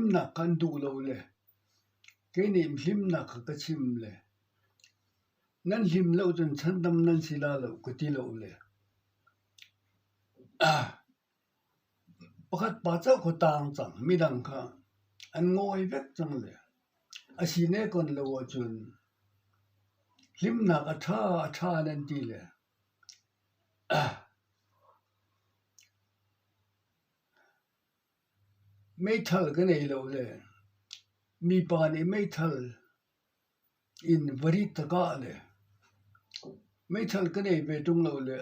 Hlimnak kha an duh lo le kei nih hlimnak kha ka chim le nan hlim lo cun chhandam nan si la lo ka ti lo le pakhat pa cauk kha taang cang midang kha an ngawi vek cang le a si ne kon lo ahcun hlimnak a ṭha a ṭha nan ti le Meithal ka nei lo le mipa nih meithal in va rit ka kah le meithal ka nei ve ṭung lo le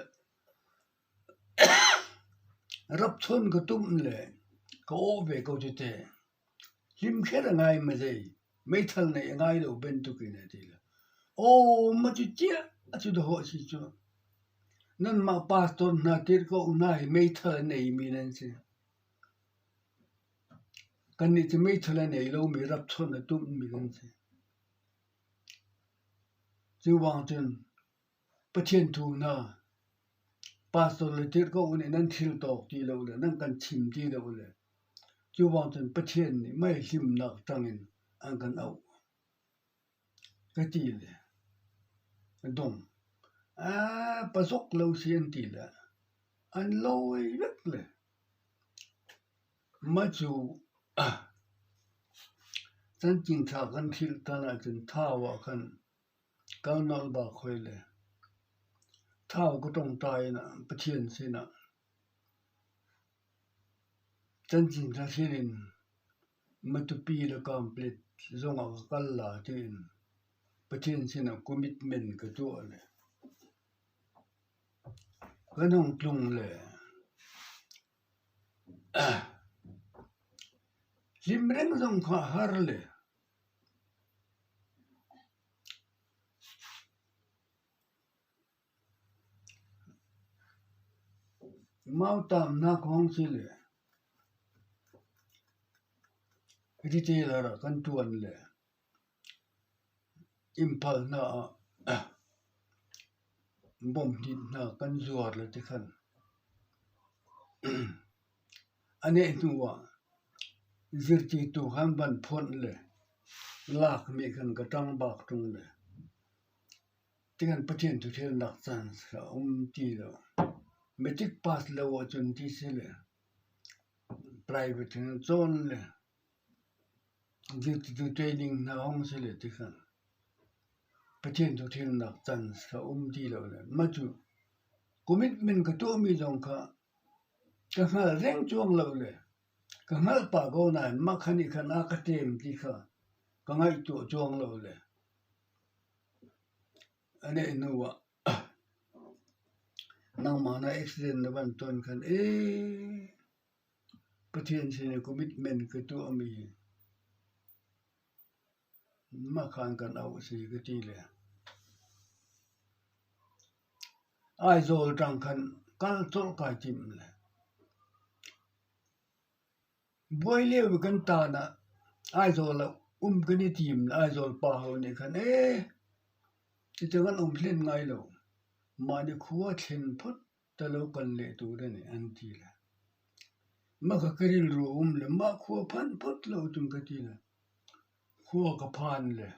rapchawn ka tumh le ka awh ve ko tete. Hlimkher a ngai ma zei meithal neih a ngai lo bantuk in a ti le aw ma cu ciah a cu dawh a si cu. Nanmah pastor hna tirhkoh hna hi meithal a neimi nan si. Kannih cu meithal a nei lomi rapchawn a tumhmi kan si. Cuvang cun Pathian thu hna pastor le tirhkoh nih nan thil tawk ti lo le nan kan chim ti lo le cuvang cun Pathian nih mei hlimnak ṭangin an kan auh. Ka ti le a dong. Aa pazok lo si an ti le an lawi vek le mah cu cancin ṭha kan hrilh tan ahcun thau ah khan kal nolh bak hoi le thau ka tongtai in Pathian sinah cancin ṭha hrilh in Matupi le Kamplet zongah ka kal la tiin Pathian sinah commitment ka tuah le kan hung tlung le hlim reng zong kha a har le Mautamnak hawng si le retailer ah kan ṭuan le Imphal hna ah bawmhnit hna kan zuar le tikhan a neh hnu ah zirtitu khan van phonh le lakmi khan ka ṭang bak ṭung le Tikhan Pathian thuthelnak caan a um ti lo. Matric pass lo ahcun ti si le private in cawn le zirtitu training hna hong si le tikhan Pathian thuthelnak caan a um ti lo le mah cu commitment ka tuahmi zong kha ka hngal reng cuang lo le ka hngalh pah ko nain mah kha nih khan a ka ṭem ti kha ka ngaihtuah cuang lo le A neh hnu ah nangmah na accident na van ton khan ee Pathian sin i commitment ka tuahmi mah khan kan auh a si ka ti le Aizawl ṭang khan kal colh kai timh le Buai lio i kan taan ah Aizawl ah um kan i tim. Aizawl pa ho nih khan ee cucu kan um hlen ngai lo. Mah nih khua thlen phot ta lo kan leh tur a ni an ti le. Mah kha ka rilru a um le mah khua phanh phot lo cun ka ti le khua ka phan le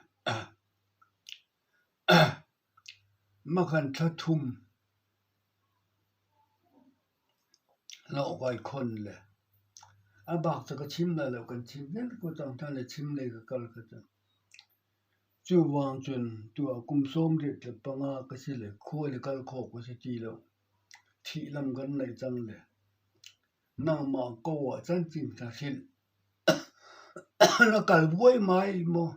mah khan thla thum Lawhkai khon le a bak cu ka chim lai lo kan chim vial ko cang hna le chim lei ka kal kha cu. Cu vang cun tuah kum 75 ka si le khua le kal khawh ka si ti lo. Thih lam kan neih cang le nangmah ko ah cancin hna hrilh. Na kal vuaimai maw?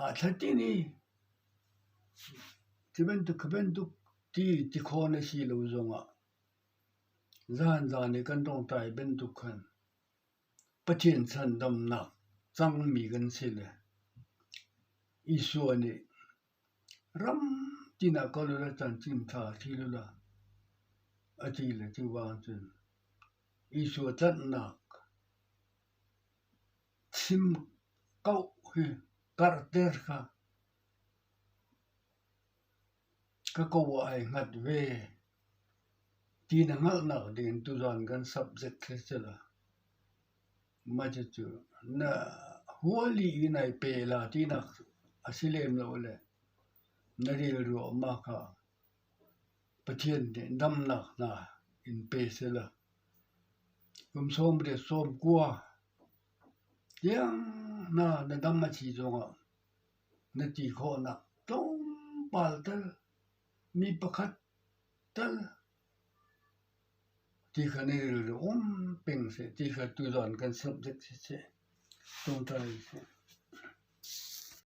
Aa thlatin i cu bantuk kha bantuk ti tikhawn a si lo zongah zanzan i kan tawngtai bantuk khan Pathian chandamnak cangmi kan si le Isua nih ram tin ah kal ula cancin ṭha ṭhil ula a ti le cu bang cun Isua tlanhnak Chim kauh hi karhter kha ka ko ah ai hngat ve ti na hngalhnak ding in tuzaan kan subject hi si la. Mah cucu. Na huali in ai pe la tinak a si lem lo le na rilru a um ah kha Pathian nih damnak hna in pe sehla kum 89 tiang hna na dam a si zongah na ti khawhnak tlawmpal tal mi pakhat tal ti kha na rilru um peng seh ti kha tuzaan kan subject siseh tawngtai seh.